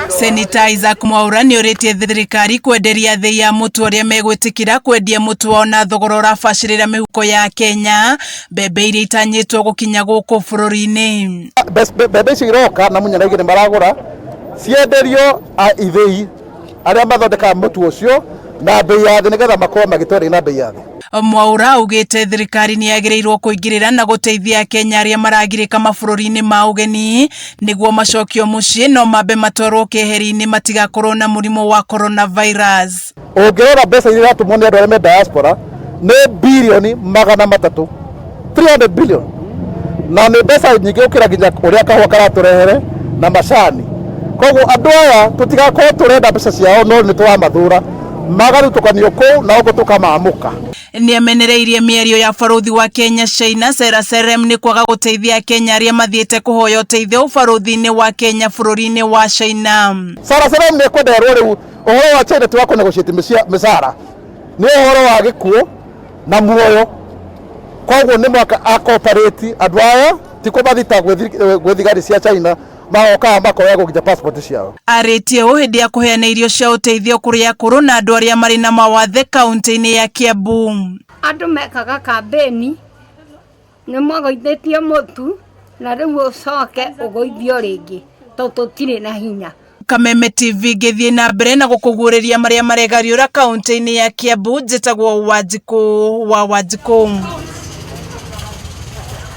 Seneta Isaac Mwaura nĩorĩtie thirikari kwenderia thĩ ya mũtu arĩa megwĩtĩkĩra kwendia mũtu wao na thogora ũrabacĩrĩra mĩhuko ya Kenya mbembe iria itanyĩtwo gũkinya gũkũ bũrũri-inĩ. Mbembe icio iroka na Munya na Igĩ nĩ maragũra cienderio ithĩi arĩa mathondekaga mũtu ũcio na bei ya thĩ nĩgetha makorwo magĩtwenderia na bei ya thĩ. Mwaura augĩte thirikari nĩ yagĩrĩirwo kũingĩrĩra na gũteithia Akenya arĩa maragirĩka mabũrũri-inĩ ma ũgeni nĩguo macokio mũciĩ no mambe matwarwo keheri-inĩ matigakorwo na mũrimũ wa coronavirus. Ũngĩrora mbeca iria iratũmwo nĩ andũ arĩa me diaspora nĩ birioni 300, 300 billion, na nĩ mbeca nyingĩ gũkĩra nginya ũrĩa kahũa karatũrehere na macani. Koguo andũ aya tũtigakorwo tũrenda mbeca ciao no nĩ tũramathũra, magarutũkanio kũu na ũguo tũkamamũka. Nĩamenereirie mĩario ya barũthi wa Kenya China Sarah Serem nĩ kwaga gũteithia Akenya arĩa mathiĩte kũhoya ũteithio ũbarũthi-inĩ wa Kenya bũrũri-inĩ wa China. Sarah Serem nĩ ekwenderwo rĩu ũhoro wa China ti wa kũnegotiate mĩcara, nĩ ũhoro wa gĩkuũ na muoyo. Koguo nĩ mwaka a cooperate andũ aya ti kũmathita gwĩ thigari cia China magokaga makoyagwo nginya passport ciao. Arĩtie ũũ hĩndĩ ya kũheana irio cia ũteithio kũrĩ akũrũ na andũ arĩa marĩ na mawathe kaunti-inĩ ya Kiambu. Andũ mekaga kambĩni nĩ mwagũithĩtie mũtu na rĩu ũcoke ũgũithio rĩngĩ tondũ tũtirĩ na hinya. Kameme TV ngĩthiĩ na mbere na gũkũguũrĩria marĩa maregariũra kaunti-inĩ ya Kiambu. Njĩtagwo Wanjikũ wa Wanjikũ.